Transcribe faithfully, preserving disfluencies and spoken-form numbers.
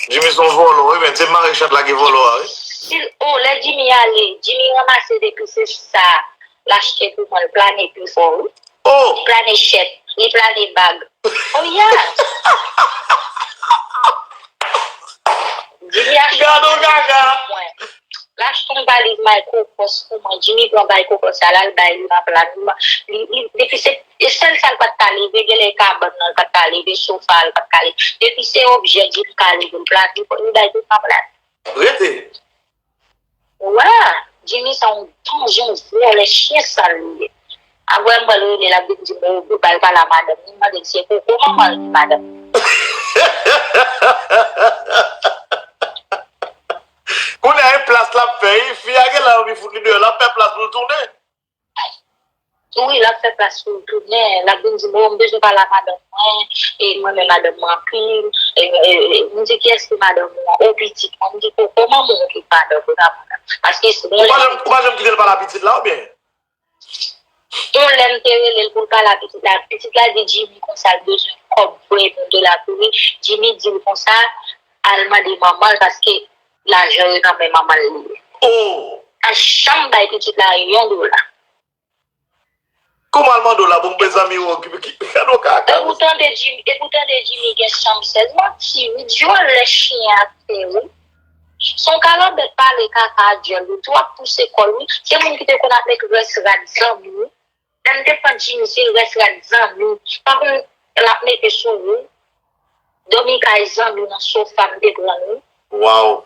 Jimmy se yon vòlò, wi, men se mare chat la ki vòlò a, wi. Si, oh, lè Jimmy ale, Jimmy ranmase depi se sa l achte pou mwen, l plane pi fò, wi. Oh! Li plane chèt, li plane bag. Oh, yeah! Jimmy achte Gado gaga! Mwen. L achte yon valiz Michael Kors pou mwen. Jimmy pran Michael Kors sa, l al bay li nan plane. Li, li, depi se, e sèl sa l pa t ka leve, genlè kabann nan, l pa t ka leve, sofa, l pa t ka leve. Depi se objè Jimmy ka leve, l plane, li bay tout nan plane. Rete! Wa! Jimmy sa yon danje, yon vòlè, chyen sal li ye. Apre m pral rele l, l ap vin di m, oh, bay pale a madanm li, m mande l si e koko manman l ki madanm. Kounye a e plas l ap fè, wi. Fi a genlè anvi fout li deyò, l ap fè plas pou l tounen. Wi, l ap fè plas pou l tounen. L ap vin di m, oh, m bezwen pale a madanm mwen, e m renmen madanm mwen anpil, e, e, e, m di, kiyès ki madanm ou an? Oh, pitit mwen. M di, koko manman w ki madanm ou, pa madanm. Paske si Ou pa janm, ou pa janm kite l pale a pitit la, oubyen? Yon lè m te rele l pou l pale a pitit la, pitit la di Jimmy konsa l bezwen kòb vre pou l te la pou li. Jimmy di l konsa, al mande manman l paske lajan yo nan men manman l li ye. Oh! Pa janm bay pitit la yon dola. Kòman l mande w la, bon, mezanmi, ou ki, ki, gade w kaka. E pou tande Jimmy, e pou tande Jimmy gen chanm sèz, manti, wi, dyòl lè chyen ap fè, wi. Se yon kalanbèt pale kaka a dyòl, wi, tou ap pouse kò l, wi. Se moun ki te konn ap met rès rad zanmi, wi. Lè m te pran Jimmy, se rès rad zanmi. Pa konn l ap mete sou ou. Dòmi kay zanmi nan sofa m te pran l, wi. Waw.